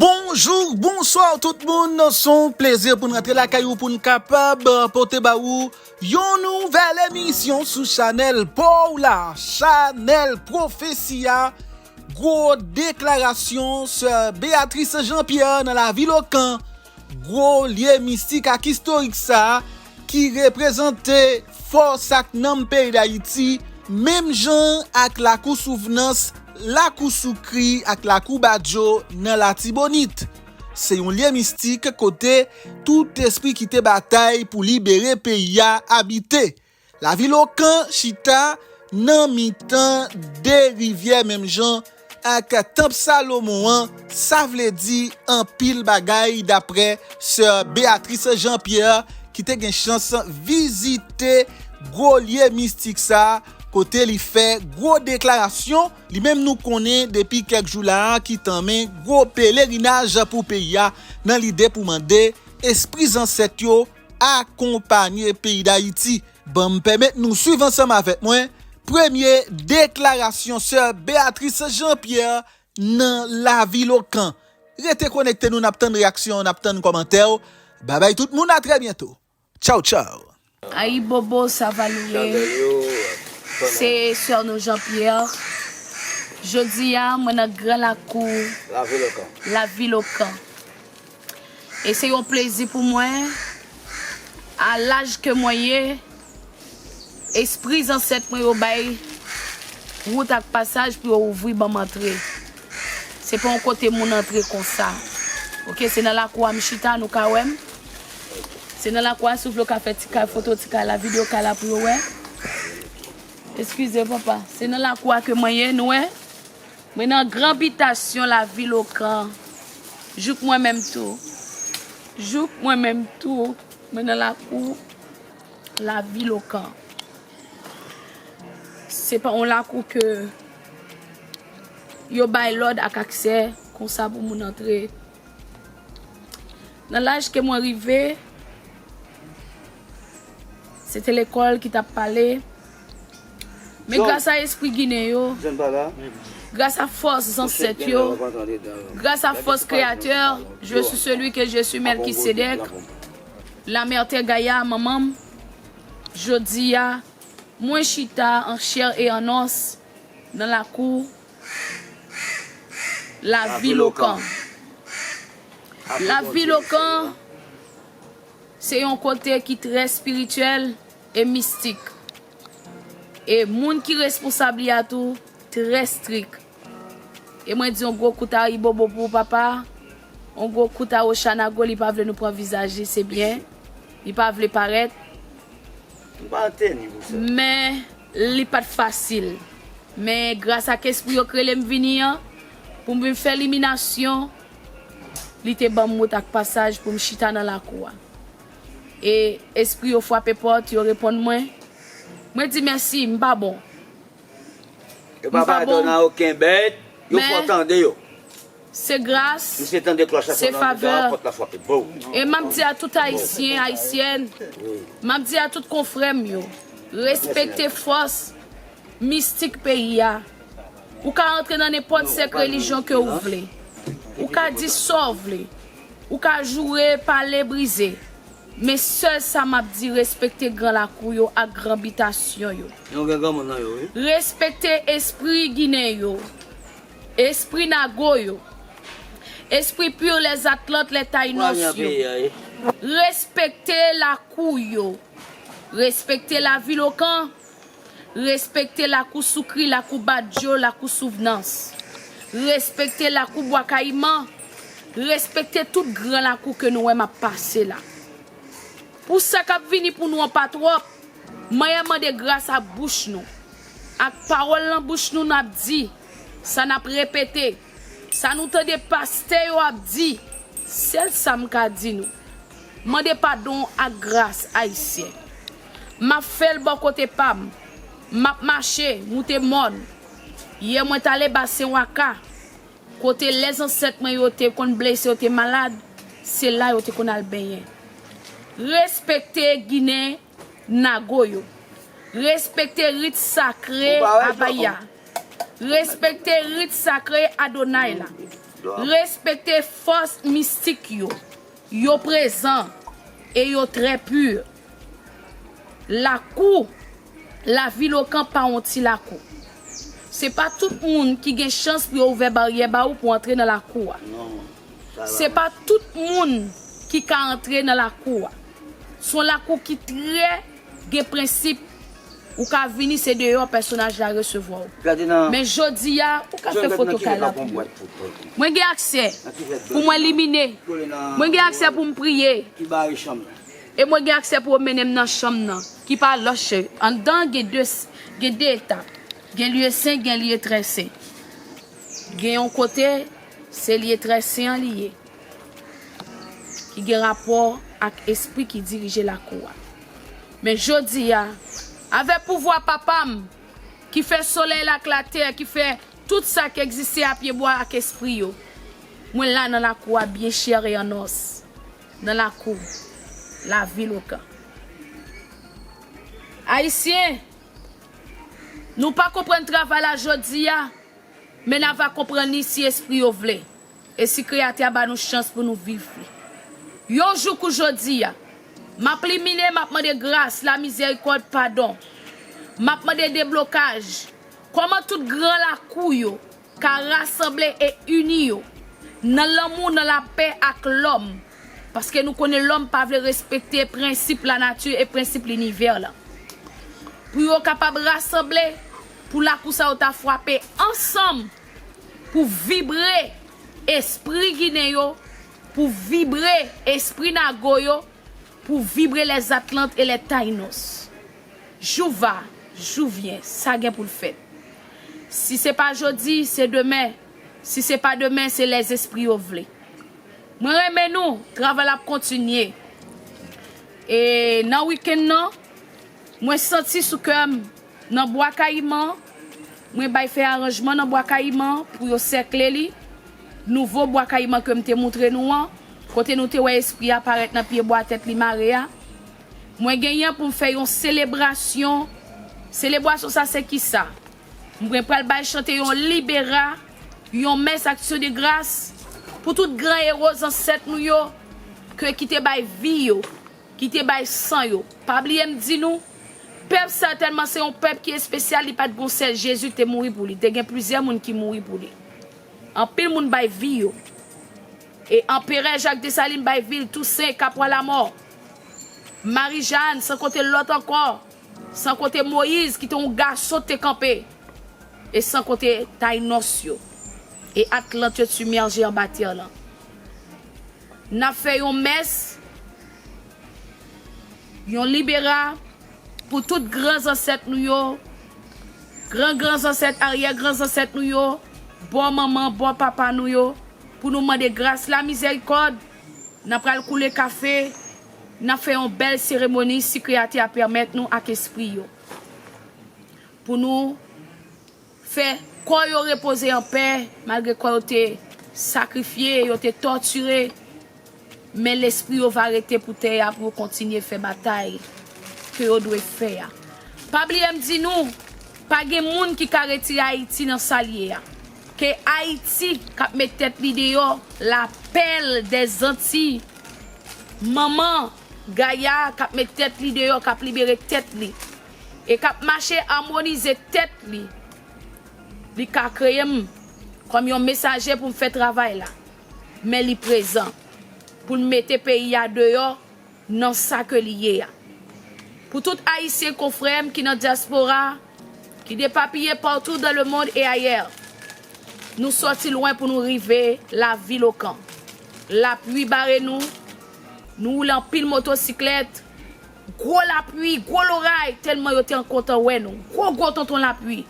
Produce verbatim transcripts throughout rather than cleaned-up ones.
Bonjou, bonswa tout moun. Se yon plezi pou n rantre lakay ou pou n kapab pote ba ou yon nouvèl emisyon sou chanèl pa w la, chanèl pwofesi a. Gwo deklarasyon Sè Béatrice Jean Pierre nan lavil Okan. Gwo lye mistik ak istorik sa a ki reprezante fòs ak nanm peyi Dayiti, menm jan ak Lakou Souvnans, Lakou Soukri ak Lakou Badjo nan Latibonit. Se yon lye mistik kote tout espri ki te batay pou libere peyi a abite. Lavil Okan chita nan mitan de rivyè menm jan ak Tanp Salomon an, sa vle di anpil bagay, daprè Sè Béatrice Jean Pierre, ki te gen chans vizite gwo lye mistik sa a, kote li fè gwo deklarasyon. Li menm, nou konnen depi kèk jou la a, ki tanmen gwo pelerinaj pou peyi a, nan lide pou mande espri zansèt yo akonpanye peyi Dayiti. Ban m pèmèt nou swiv ansanm avèk mwen premye deklarasyon Sè Béatrice Jean Pierre nan lavil Okan. Rete konekte, nou n ap tann reyaksyon, n ap tann kòmantè w. Babay tout moun, a trè byento. Tchaw, tchaw. Ayibobo, Savalouwe. Se Sè nou Jean Pierre. Jodi a, mwen nan gran lakou lavil Okan. E se yon plezi pou mwen, a laj ke mwen ye, espri zansèt mwen yo bay wout ak pasaj pou yo ouvri ban m antre. Se pa yon kote moun antre konsa. Oke, se nan lakou a m chita, nou ka wè m. Se nan lakou a, si w vle w ka fè ti kay foto, ti kay la, videyo kay la pou yo wè. Eskize papa. Se nan lakou a ke mwen ye, nou wè. Mwen nan gran bitasyon lavil Okan. Jouk mwen menm tou. Jouk mwen menm tou. Mwen nan lakou lavil Okan. Se pa yon lakou ke yo bay lòd ak aksè konsa pou moun antre. Nan laj ke mwen rive, se te lekòl ki t ap pale. Men gras a espri ginen yo, gras a fòs zansèt yo, gras a fòs Kreyatè, je suis celui que je suis, Melkisedèk, la mère Terre Gaïa, manman m, jodi a, mwen chita an chè e an os nan lakou lavil Okan. Lavil Okan, se yon kote ki trè espirityèl e mistik. E moun ki responsab li a tou, trè strik. E mwen di yon gwo kout ayibobo pou ou, papa. Yon gwo kout a Ochanago, li pa vle nou pran vizaj li, se byen. Li pa vle parèt. Men, li pa t fasil. Men, gras ak espri yo k rele m vini an, pou m vin fè liminasyon, li te ban m wout ak pasaj pou m chita nan lakou a. E espri yo frape pòt, yo reponn mwen. Mwen di mèsi, m pa bon. Yo pa padone a okenn bèt, yo fò tande yo. Se gras, se favè. E m ap di a tout Ayisyen, Ayisyèn, m ap di a tout konfrè m yo, respekte fòs mistik peyi a. Ou ka rantre nan nenpòt sèk relijyon ke ou vle. Ou ka di sa w vle. Ou ka joure, pale, brize. Men sèl sa m ap di, respekte gran lakou yo ak gran bitasyon yo. Respekte espri ginen yo, espri nago yo, espri pur les Atlantes, les Taïnos yo. Respekte lakou yo. Respekte lavil Okan. Respekte lakou Soukri, lakou Badjo, lakou Souvnans. Respekte lakou Bwa Kayiman. Respekte tout gran lakou ke nou wè m ap pase la. Pou sa k ap vini pou nou an pa twòp, manyè mande gras ak bouch nou, ak pawòl nan bouch nou n ap di, sa n ap repete, sa nou tande pastè yo ap di, sèl sa m ka di nou. Mande padon ak gras, Ayisyen. M ap fè l bò kote pa m. M ap mache, moute mòn. Yè mwen t ale Basen Waka, kote lè zansèt mwen yo te konn blese, yo te malad, se la yo te konn al benyen. Respekte Ginen nago yo. Respekte rit sakre Abaya. Respekte rit sakre Adonay la. Respekte fòs mistik yo. Yo prezan e yo trè pi. Lakou Lavilokan pa yon ti lakou. Se pa tout moun ki gen chans pou yo ouvè baryè ba ou pou antre nan lakou a. Se pa tout moun ki ka antre nan lakou a. Se yon lakou ki trè gen prensip. Ou ka vini, se deyò pèsonaj la resevwa w. Men jodi a, ou ka fè foto kay la pou mwen. Mwen gen aksè pou mwen limine. Mwen gen aksè pou m priye. E mwen gen aksè pou yo mennen m nan chanm nan, ki pa lòt che. Anndan gen de, gen de etap. Gen lye sen, gen lye trè sen. Gen yon kote, se lye trè sen an li ye, ki gen rapò ak espri ki dirije lakou a. Men jodi a, avèk pouvwa Papa m, ki fè solèy la ak latè, ki fè tout sa k egziste a pyebwa ak espri yo, mwen la nan lakou a byen chè e an os, nan lakou Lavilokan. Ayisyen, nou pa konprann travay la jodi a, men n a va konprann li si espri yo vle. E si Kreyatè a ba nou chans pou nou viv li. Yon jou kou jodi a, m ap limine, m ap mande gras, lamizèrikòd, padon. M ap mande deblokaj. Kòman tout gran lakou yo ka rasanble e ini yo nan lanmou, nan lapè ak lòm? Paske nou konnen lòm pa vle respekte prensip lanati e prensip linivè la. Pou yo kapab rasanble, pou lakou sa yo ta frape ansanm, pou vibre espri ginen yo, pou vibre espri nago yo, pou vibre lèzatlant e lètaynos. Jou va, jou vyen, sa gen pou l fèt. Si se pa jodi, se demen. Si se pa demen, se lè zespri yo vle. Mwen renmen nou, travay la ap kontinye. E nan wikenn nan, mwen santi sou kè m, nan Bwa Kayiman, mwen bay fè aranjman nan Bwa Kayiman pou yo sèkle li. Nouvo Bwa Kayiman ke m te moutre nou an, kote nou te wè espri a parèt nan pyebwa tèt li mare a. Mwen genyen pou m fè yon selebrasyon. Selebrasyon sa se kisa? Mwen pral bay chante yon libera, yon mès aksyon de gras pou tout gran ewo zansèt nou yo, ke ki te bay vi yo, ki te bay san yo. Pa bliye m di nou, pèp sa tèlman se yon pèp ki espesyal, li pa t gon sèl Jezi te mouri pou li. Te gen plizyè moun ki mouri pou li. Anpil moun bay vi yo. E Anperè Jak Desalin bay vi l, Tousen, Kapwa Lamò, Mari Jàn, san konte lòt ankò, san konte Moyiz ki te yon gason te kanpe, e san konte Tayinòs yo, e Atlant yo t simèje anba tè lan. N ap fè yon mès, yon libera pou tout gran zansèt nou yo, gran gran zansèt, aryè gran zansèt nou yo, bò manman, bò papa nou yo, pou nou mande gras, lamizèrikòd. N ap pral koule kafe, n ap fè yon bèl seremoni si Kreyatè a pèmèt nou ak espri yo. Pou nou fè kò yo repoze anpè, malgre kò yo te sakrifye, yo te tòtire, men lespri yo va rete pou tè a pou yo kontinye fè batay ke yo dwe fè a. Pa bliye m di nou, pa gen moun ki ka retire Ayiti nan sa l ye a. Ke Ayiti k ap met tèt li deyò, lapèl dèzantiy, manman Gaya k ap met tèt li deyò, k ap libere tèt li, e k ap mache amonize tèt li. Li ka kreye m kòm yon mesaje pou m fè travay la, men li prezan pou l mete peyi a deyò nan sa ke li ye a. Pou tout Ayisyen konfrè m ki nan dyaspora, ki depapiye partout dans le monde et ailleurs, nou sòti lwen pou nou rive Lavilokan. Lapli bare nou, nou woule anpil motosiklèt, gwo lapli, gwo loray, tèlman yo te kontan wè nou. Gwo, gwo tonton lapli.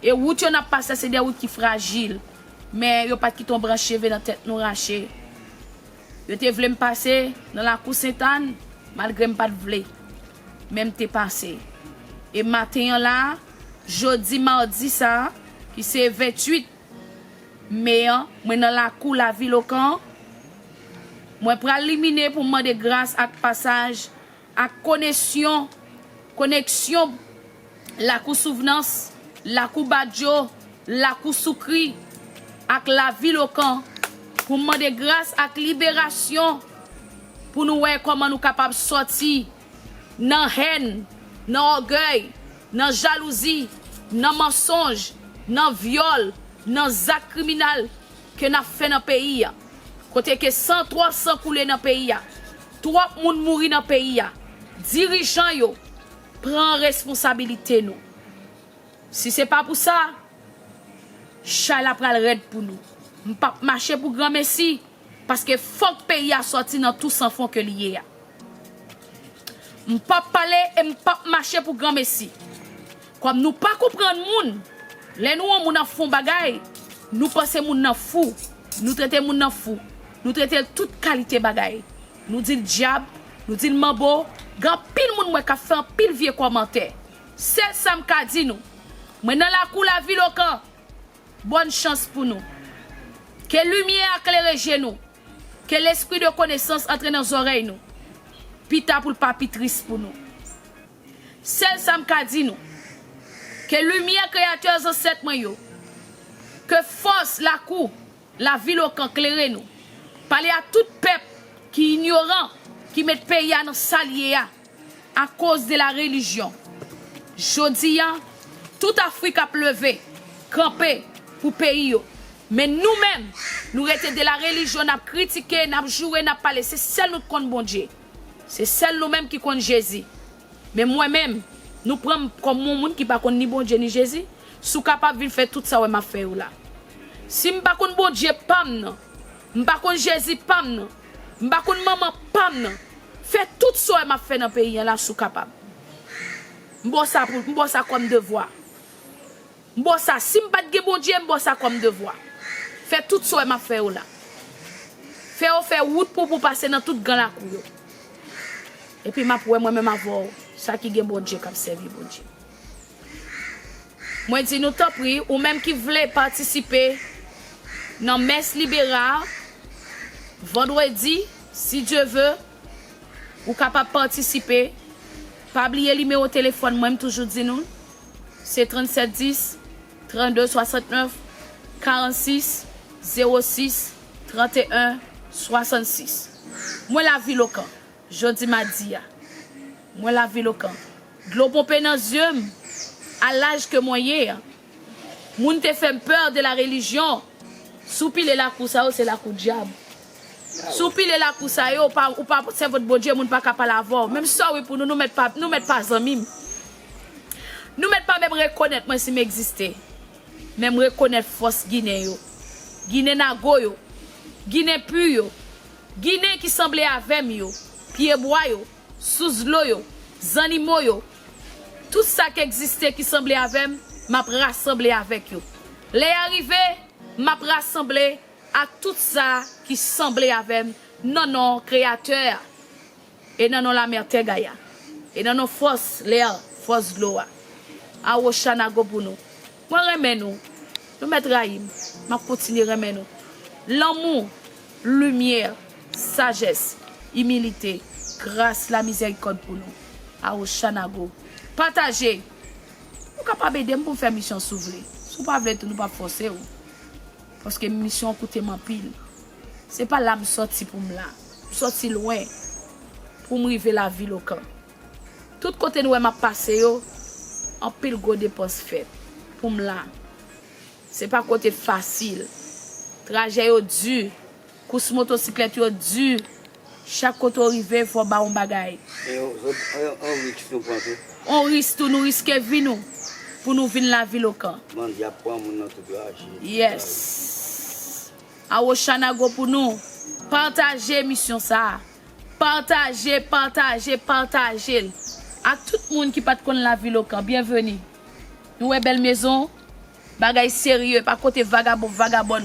E wout yo n ap pase, se de wout ki frajil. Men yo pa t kite yon branch cheve nan tèt nou rache. Yo te vle m pase nan lakou Sentàn, malgre m pa t vle. Men m te pase. E maten an la, jodi madi sa, ki se venntuit me an, mwen nan lakou Lavilokan. Mwen pral limine pou m mande gras ak pasaj ak koneksyon, koneksyon Lakou Souvnans, Lakou Badjo, Lakou Soukri ak Lavilokan pou m mande gras ak liberasyon, pou nou wè kòman nou kapab sòti nan hèn, nan ògèy, nan jalouzi, nan mansonj, nan vyòl, nan zak kriminèl ke n ap fè nan peyi a. Kote ke san, twòp san koule nan peyi a. Twòp moun mouri nan peyi a. Dirijan yo, pran responsabilite nou. Si se pa pou sa, chay la pral rèd pou nou. M p ap mache pou granmesi, paske fòk peyi a sòti nan tou san fon ke li ye a. M p ap pale e m p ap mache pou granmesi. Kòm nou pa konprann moun, lè nou wè yon moun ap fè yon bagay, nou panse moun nan fou, nou trete moun nan fou, nou trete l tout kalite bagay. Nou di l dyab, nou di l manbo, gen anpil moun m wè k ap fè anpil vye kòmantè. Sèl sa m ka di nou, mwen nan lakou Lavilokan, bòn chans pou nou. Ke limyè a klere je nou, ke lespri de konesans antre nan zòrèy nou, pita pou l pa pi tris pou nou. Sèl sa m ka di nou, ke limyè Kreyatè zansèt mwen yo, ke fòs lakou Lavilokan klere nou. Pale a tout pèp ki inyoran, ki met peyi a nan sa l ye a, akoz de la relijyon. Jodi a, tout Afrik ap leve, kanpe pou peyi yo. Men nou menm, nou rete de la relijyon, n ap kritike, n ap joure, n ap pale. Se sèl nou t konn Bondye. Se sèl nou menm ki konn Jezi. Men mwen menm, nou pran m kòm yon moun ki pa konn ni Bondye ni Jezi. Si w kapab vin fè tout sa w wè m ap fè yo la. Si m pa konn Bondye pa m nan, m pa konn Jezi pa m nan, m pa konn manman pa m nan, fè tout sa w wè m ap fè nan peyi an la si w kapab. M ba w sa pou, m ba w sa kòm devwa. M ba w sa, si m pa t gen Bondye, m ba w sa kòm devwa. Fè tout sa w wè m ap fè yo la. Fè yo fè wout pou, pou pase nan tout gran lakou yo. Epi m ap wè mwen menm avè w, sa ki gen Bondye k ap sèvi Bondye. Mwen di nou tanpri, ou menm ki vle patisipe nan mès libera a, vandredi, si Dye ve, ou kapab patisipe. Pa bliye nimewo telefòn mwen, m toujou di nou, se trannsèt dis, trannde swasantnèf, karannsis, zewo sis, tranteyen, swasannsis. Mwen Lavilokan. Jodi madi a, mwen Lavilokan. Dlo ponpe nan zye m, a laj ke mwen ye a. Moun te fè m pè de la relijyon. Si w pile lakou sa yo, se lakou dyab. Si w pile lakou sa yo, ou pa, ou pa sèvant Bondye, moun pa ka pale avè w. Menm sorry pou nou, nou mèt pa, nou mèt pa zanmi m. Nou mèt pa menm rekonèt mwen si m egziste. Men m rekonèt fòs Ginen yo. Ginen Nago yo. Ginen Pi yo. Ginen ki sanble avè m yo. Pyebwa yo. Sous dlo yo. Zannimo yo. Tout sa k egziste ki sanble avè m, m ap rasanble avèk yo. Lè a rive, m ap rasanble ak tout sa ki sanble avè m nan non Kreyatè a. E nan non Lamètè Gaya. E nan non fòs lè a, fòs dlo a. Awochanago pou nou. Mwen renmen nou. Nou mèt rayi m. M ap kontinye renmen nou. Lanmou, limyè, sajès, imilite, gras, lamizèrikòd pou nou. Awochanago. Pataje. Ou kapab ede m pou m fè misyon si w vle. Si w pa vle tou, nou p ap fòse w. Paske misyon an koute m anpil. Se pa la m sòti pou m la. M sòti lwen pou m rive Lavilokan. Tout kote nou wè m ap pase yo, anpil gwo depans fèt pou m la. Se pa kote fasil. Trajè yo di. Kous motosiklèt yo di. Chak kote w rive, fò w ba yon bagay. E yon, yon, yon risk nou pran tou. Yon risk tou, nou riske vi nou pou nou vin Lavilokan. Bandi ap pran moun nan tout raje. Yes. Awochanago pou nou. Pataje emisyon sa a. Pataje, pataje, pataje l. Ak tout moun ki pa t konn Lavilokan, byenveni. Nou wè bèl mezon, bagay serye, pa kote vagabon, vagabòn.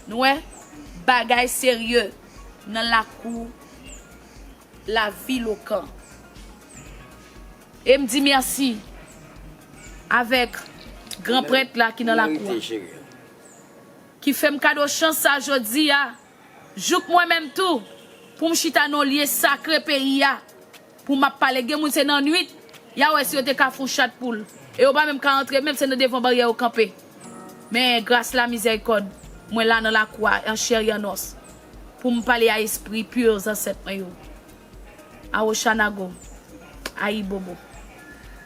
Nou wè, bagay serye nan lakou Lavilokan. E m di mèsi avèk gran prèt la ki nan lakou a, ki fè m kado chans sa jodi a, jouk mwen menm tou, pou m chita nan lye sakre peyi a, pou m ap pale. Gen moun se nan nwit, y a wè si yo te ka fè yon chat poul. E yo pa menm ka antre, menm se nan devan baryè yo kanpe. Men gras la, mizèrikòd, Mwen la nan lakou a, an chè e an os. Pou m pale a espri pur zansèt mwen yo. A Oshanago. Ayibobo.